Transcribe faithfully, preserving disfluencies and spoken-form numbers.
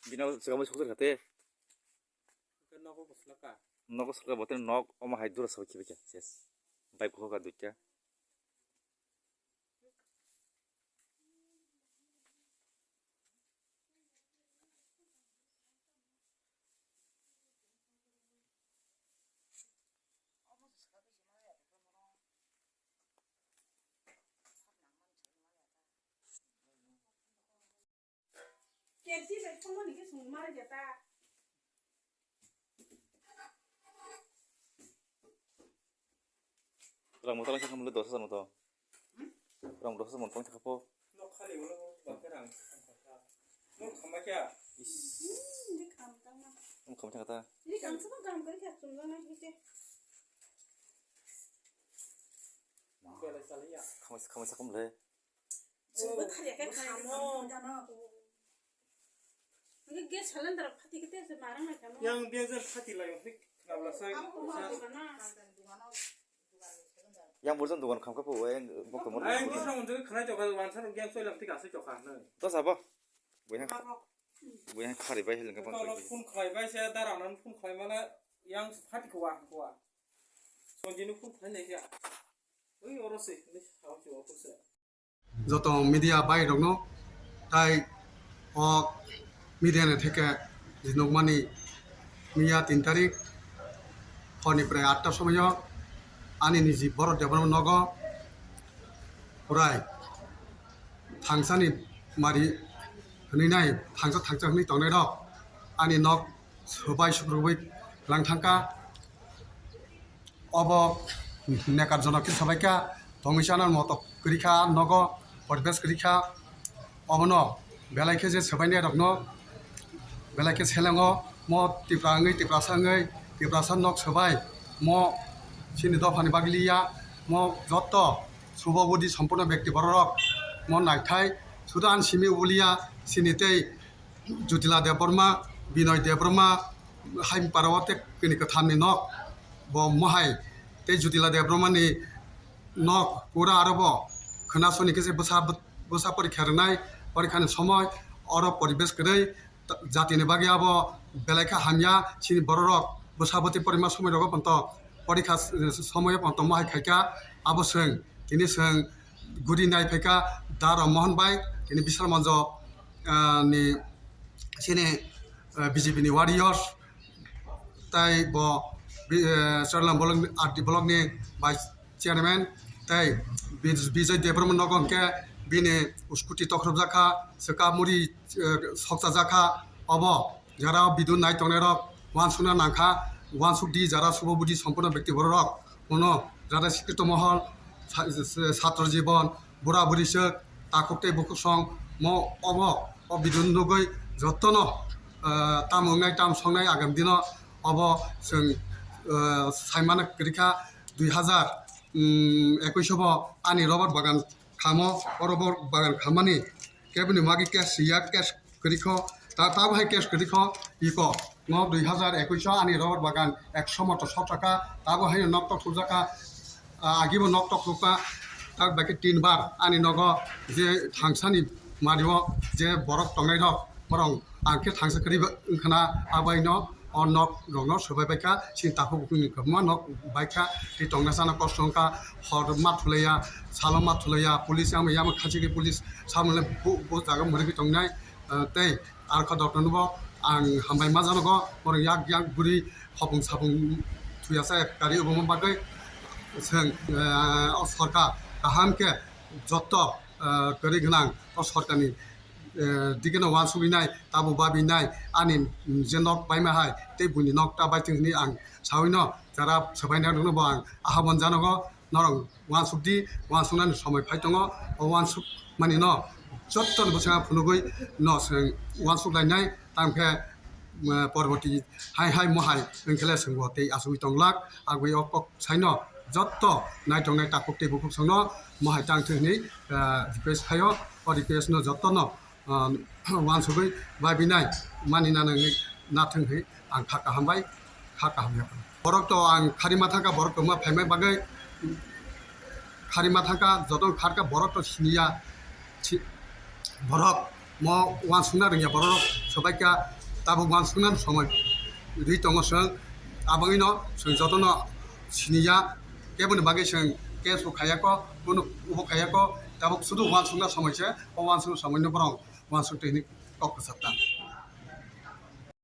Bino swkang bai sukjak kha te. Nogo swkang bote nok omo hai dura sabai khibi khe ses. Bai kho ka duita. Kersi bai thangmani khe chwng ma rwkya ta. Rang moto langsa khamle dos hajar moto. Rang dos hajar moto langsa khapo. Nok khali ulo bakhe rang. Nok khamma kya? Is. Hmm, ini kam tang ma. Nok khamma kya ta? Ini kam sama kam kari kya chwng ma rwkya. Khamma khamma khamle. Yang biasa pati lai, khna bwla sai. Yang burjan dukan khamkha po, yang bokto mor. Ai, bosra unjak khna choka, wansa yang soi lam tik asai choka na. To sabo. Buya, buya khari bai heleng ka bang. Phone khlai bai se, dara nan phone khlai mala, yang pati kwa kwa. Sonjini phone khlai lai kya. Ui, oro se, ni sao ki office. Joto media bai rokno tai o media ni theke nukmani miya tin tarik horni prai atta somoyo ani niji borok Debbarma nogo purai thangsani mari hwnwi nai thangsa thangsa hwnwi tongnai rok ani nok swbai sukrubwi lang thangkha. Obo nekar jonok khe swbaikha, tongwi chana motok kwrwikha, nogo poribesh kwrwikha. Obono belai khe je swbainai rokno belai khe selengo, mo Tipra wngwi, Tiprasa wngwi, Tiprasa nok swbai, mo chini dophani bagwi liya, mo jotto subobudi somporno bekti bororok mo naithai, sudo ani simi uliya, chini tei Jutila Debbarma, Binoy Debbarma, hai para o tei kini kwthamni nok, bo mohai tei Jutila Debbarmani nok pura aro bo khwnasoni khe se bwsa, bwsa porikha rwnai, porikhani somoi oro poribesh kwrwi jatini bagwi abo belai khe hamya, chini bororok bwsa bwtwi porima somoi rogo ponto porikha s-, s-, somoio ponto mohai khaikha, abo chwng tini chwng guri nai phaikha Dara Mohan bai, tini Bishal Manjo, ah, ni chini, ah, B J P ni warriors, tai bo bi-, eh, Chorlam block ni, R D block ni vice chairman, tai Bij-, Bijoy Debbarma nogo hwnkhe bini scooty tokhorobjak kha, swkang muri, eh, sokchajak kha, obo jara video nai tongnai rok uansukna nangkha, uansuk di jara subobudi somporno bekti bororok, bono jara sikrito mohol, sa-, sa-, satro jibon, bura buri swk, takhuk tei bukhuk song, mo obo o video nugwi jotono, eh, tamo wngnai, tamo songnai agam dino obo chwng, eh, saimano kwrwikha dui hazar, mm, ekuish bo ani rubber bagan khamo, o rubber bagan khamani keboni magi cash ya, cash kwrwikho, ta, tabo hai cash kwrwikho, iko, no dui hazar ekuish o ani rubber bagan ekso moto sok taka, tabo hai nok tok thupjaka, ah, agibo nok tok thupka, tak bai khe tin bar ani nogo je thangsani mario je borok tongnai rok, borok ang khe thangsa kwrwi wngkhana, abaino o nok rokno swbai baikha, chini takhuk bukhukni kwbangma nok baikha, tei tongna chana kosto wngkha, hor ma thulaiya, salo ma thulaiya, police yama yama khachigwi police samung le bo, bo jaga mwrwgwi tongnai, ah, tei arkha doktorno bo ang hambai ma janogo, borok yak yak buri hopung sapung thuyasa gari obo bagwi chwng, ah, o sorkar kaham khe jotto, ah, kwrwi gwnang o sorkarni eh, dikeno uansukwi nai, tabo babwi nai, ani, mm, je nok baima hai, tei buini nok ta baithwng hwnwi ang saui no, jara swbainai rokno bo ang ahobon janogo, norok uansuk di, uansuknani somoi phai tongo, o uansuk mani no jottoni bwskango phunugwi no chwng uansuk lainai, tang khe, eh, porborti hai hai mohai wngkhe le chwng bo tei achugwi tong glak, agwi o kok saino jotto naitongnai takhuk tei bukhuk songno mohai tang thwi hwnwi, eh, request khaio. O request no jottono, ah, uansugwi babinai mani nana wngwi nathwng hwnwi ang kha kaham bai kha kaham ya. Borok to ang khari ma thangkha, borok kwbangma phaima bagwi khari ma thangkha, joto kharkha borok to siniya, si-, borok mo uansukna rwngya borok rok swbaikha, tabuk uansukna somoi rwi tongo chwng, aboni no chwng jotono siniya, keboni bagwi chwng case bo khaiya kho, kunu ubo khaiya kho, tabuk sudu uansukna somoi se, o uansukna somoi no borok uansuk twi hinwi kok kwchak ta.